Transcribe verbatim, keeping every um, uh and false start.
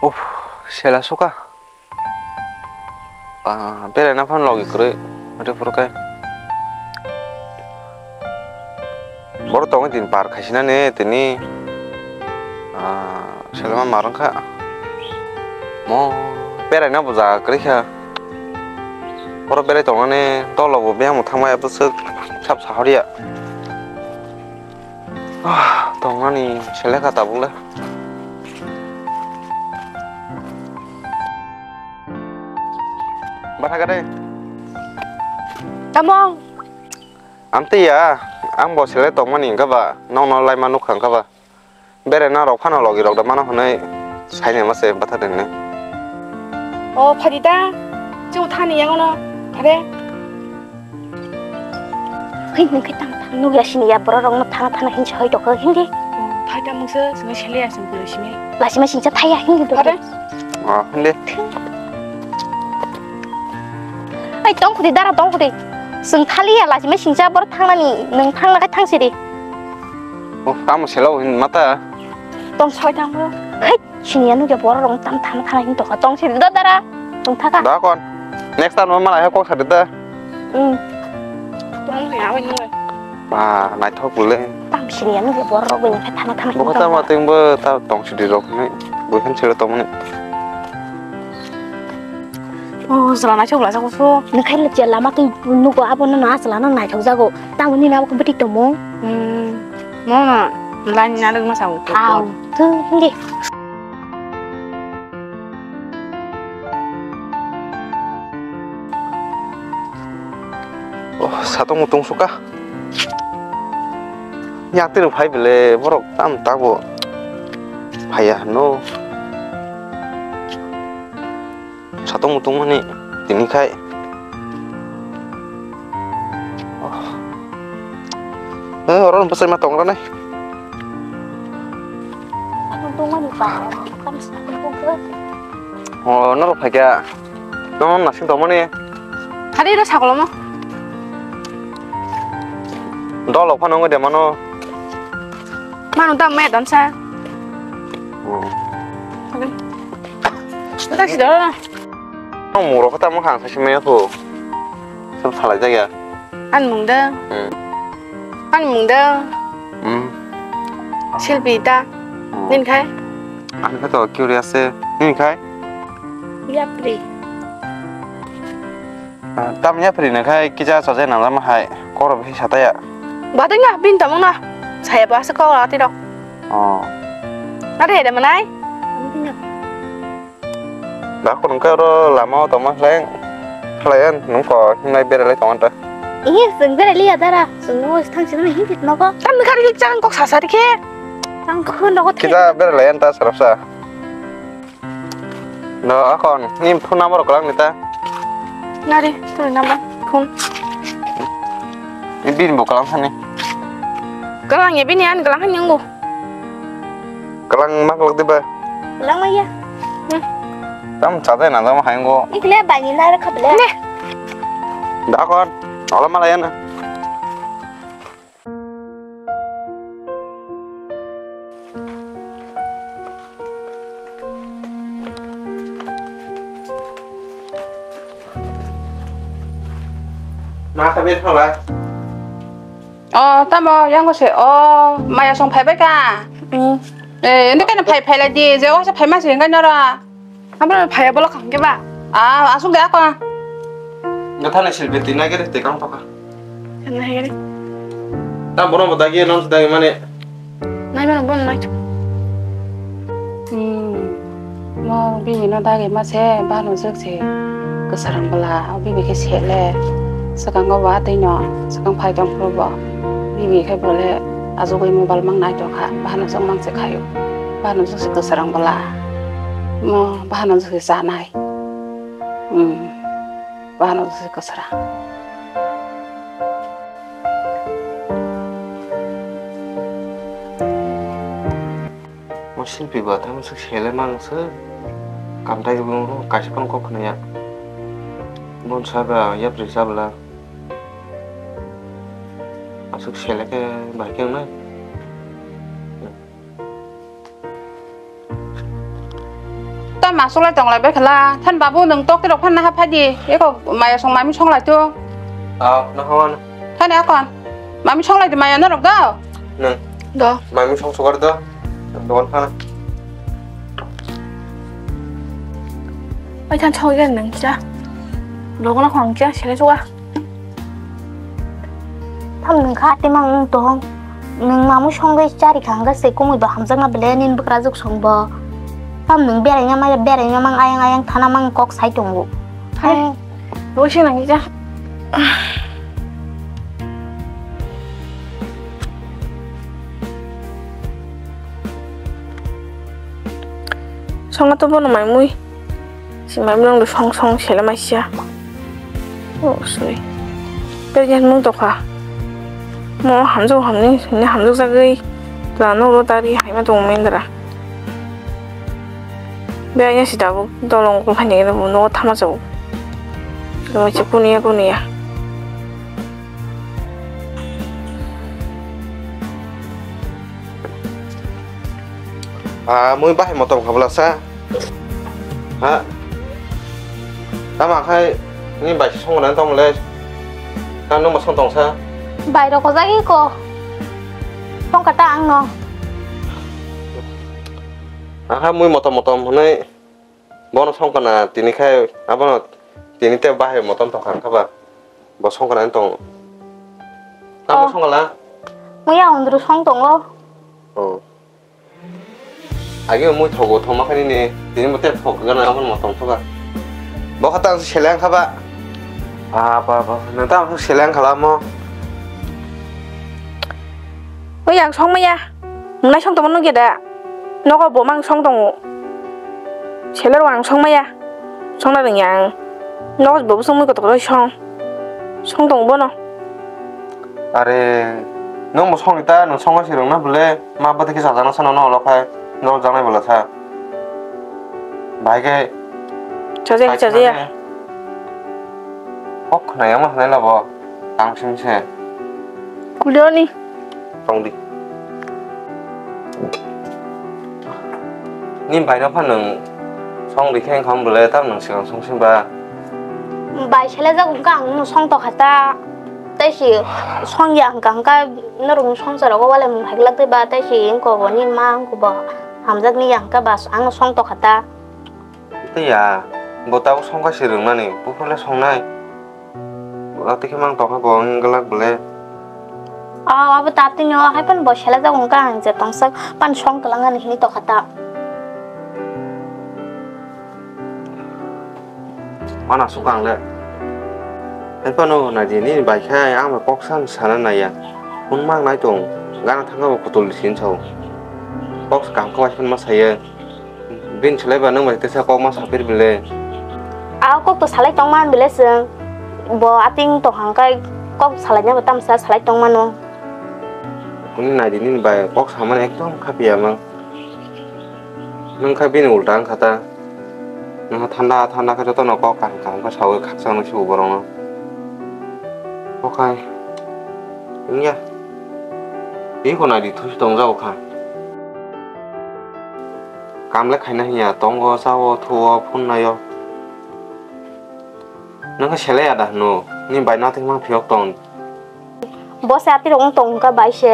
Uff, sela suka. Ah, beraina phano logi kwrwi, hwtwi phuru khe. Borok tongwi tini par khaisinani tini, ah, selema mar wngkha. Mo beraina bo jaga kwrwi kha. Borok berai tongnani dolo bo biyang bo thangmaya bwswk sap sahorya. Ah, tongmani selekha tabukle. Batha gade. Tamo? Amtwi ya, ang bo sele tongmani wngkha ba, nokno laima nukha wngkha ba. Bere norok phano logi rok da mano hwnwi saini ma se batha denne. O phadi da, chwng thani yangono, phade. Hei, nwng khe tang tang nukya sini ya, borok rokno thana thana hinsa hoi tokha, hindi. Phai tamo se, sini sele ya, sini sini. Lachima singcha thaya, hindi. Phade. O, hindi. Ai, tong khudi, dara tong khudi. Sing thali ya, lachima singcha bor thangnani, nwng thangna khai thang sidi. O, tamo selo hin mata. Tong soi tang bro. Hai, sini ya nukya bor rong tam thana thana hin tokha. Tong sidi da dara. Tong thaka. Da kon. Next time ma malai kok sadi da. Hmm. Tong ya wani. Ba, naithok bole. Tam sini ya nukya bor rok bini khai thana thana hin tokha. Bo kata ma ting bo ta tong sidi rok ni. Bo hin selo tong ni. O, chwla naithok bwla jago so. Nwng khai le chwla lama twi nugo abono no a chwla no naithok jago. Tamo nini abo bwtwi tomo. Hmm. Mo no line na rwgma sao. Au. Tu hindi. O, satong mutung suka. Yakti rok phai bele borok tam tabo. Phaiya no. Satong mutung mani tini khai. Oh. Eh, oro bwsai ma tong ranai. Satong tong mani ba, kam satong tong khe. Oh, norok phaikha. Nono nasing tong mani. Hari ro sakolomo. Dolo phano ngode mano. Mano ta me don sa. Oh. Taxi doro na. Ang muro kota mo khang sa simaya ko. Sab salai jaya. An mung da. Hmm. An mung da. Hmm. Silpi ta. Hmm. Nin khai. An kha to curious se. Nin khai. Yapri. Ah, tamya phri na khai kisa chajai nang ma hai koro bhi sataya. Ba tei na bin tamung na. Saya ba se kok ati dok. Oh. Ade de manai. Da ko nungka ro lama o tongma khlai khlai an nung ko hinai bere lai tong ta. Iya, sing bere liya dara. Sing mo thang sing hin tit nogo. Tam khari chang kok sasari khe. Tang khun nogo. Kisa bere lai an ta sarap sa. No, akon, ni phone number kalang nita. Nari, tu number, phone. Ni bin bo kalang sani. Kalang ya bini an kalang han yang bo. Kalang mak lok diba. Kalang maya. Hmm. Tam chadai na dam hayang go. Ikle bani na re khable. Ne. Da akon, ola malaya na. Ma khabe thala. Oh, tamo yang se. Oh, maya song phai bai ka. Hmm. Eh, ende kana phai phai la di. Je wasa phai ma se ngai nora. Amra phaya bolo kham ke ba? Ah, asuk de akwa. Gathana silbe tinna gere te kang toka. Tinna gere. Ta bono bodagi non dagi mane. Nai mano bon nai. Hmm. Mo bini no dagi ma se ba no jek se. Kesarang bela, o bibi ke sele. Sekango ba tei no, sekang phai tong pro bo. Bibi ke bole ajugui mobile mang nai tong kha. Ba no jek mang se khayo. Ba no jek se kesarang bela. Mo bahano se chanai. Hmm. Bahano se kwsra. Mo silpi ba tamo se sele mang se. Kamtai bo kaisa phone kok khna ya. Bon sa ba yapri sabla. Asuk sele ke bai ke na. Ta ma suklai tonglai bai khala. Than babu nwng tok tirok phan naha phadi. Eko maya song mami songlai tu. Aw, naha wan. Thani akon. Mami songlai di maya norok do. Nwng. Do. Mami song sugar do. Dogan phana. Oi than song gen nang cha. Dogan khong cha sele suga. Tam nwng kha tima nwng tong. Nwng mamui songwi chari kha hwnkhe se kumui bo hamjakna bele nini bwkrajwk songbo. Tam nwng beraina maya beraina mang ayang ayang thana mang kok sai tongo. Hai. Ang bo se nang ja. Songo to bono mai mui. Si mai mui nang song song sele mai sia. Oh, sorry. Pero jan mung tokha. Mo hamjak hamni, ni hamjak jagwi. Tla no ro tari hai ma tong mendra. Be anya si dabu dolong ko phani no no thama jau. Lo chi kunia kunia. Ah, mui bahai motom khabla sa. Ha? Tama khai ni bai song na tong le. Kan no masong tong sa. Bai rok ko jagi ko. Tong kata ang no. Aha mui motom motom hwnwi bono song kana tini khai abono tini te bahai motom tong kha ba. Bo song kana tong. Tamo Oh. Song kala? Mui ya undru song tongo. Oh. Agi mui thogo thoma khani ni tini mo te phok gana abon mo tong thoga. Bo khata ang seleng kha ba. Ah, ba, ba, nang ta ang seleng khala mo. Oi ang song maya. Mung nai song tongma nugya da. Nogo bo mang song tongo. Selero ang song maya. Song na rengya ang. Nogo bo song mui kotor song. Song tongo bono. Are, nwng bo songwi ta, nwng songwi se rwngna bwle, ma bwtwi khe chajakna sano no ulo khai, norok jaknai bwla sa. Bahai khe Chajaya, chajaya. Kok khwnai ama hwnai labo, tang sing se. Kulioni. Tong di. Ni bai no pha nwng song di khe wngkha bwle, tam nwng swkang song sing ba. Bai sele jak wngkha ang no song tokha ta. Tei si songya hwnkha hwnkha norokni songcharogo walai mung hai glak tei ba tei si wngkha bo nini ma wngkha bo hamjakni ya hwnkha ba ang song tokha ta. Tei ya, bo tabuk songkha si rwngnani, buphurle songnai. Bo tei khe mang tokha bo wng glak bole. O, abo ta tini o hai phano bo sele jak wngkha ang je tongsak pan song twlang ani hini tokha ta. Mana sukang le. Hai phano naidi nini bai khai ang bai kok san sana naiya. Hwn mang nai tong. Gana thangka bo kutul sin sao. Kok skang ko hai phano ma saya. Bin selai ba nang bai tesa kok ma sapir bile. A kok to salai tong man bile seng. Bo ating to hangkai kok salai nya tam sa salai tong mano. Kuni naidi nini bai kok saman ekdom khapiya mang. Nwng kha bini ulta wngkha ta. Nwng thanda thanda khe jotono kok kaham kaham khe saui khakchangno sibo borokno. Okhai. Wngya. Tei khwnadi thusi tongjago kha. Kamle khaina hinya tongo, chao, thuo, phunnaio. Nwng khe selai ya da hwno? Ni bai nathok mang phiyok tong. Bo se atirok wng tong wngkha bai se.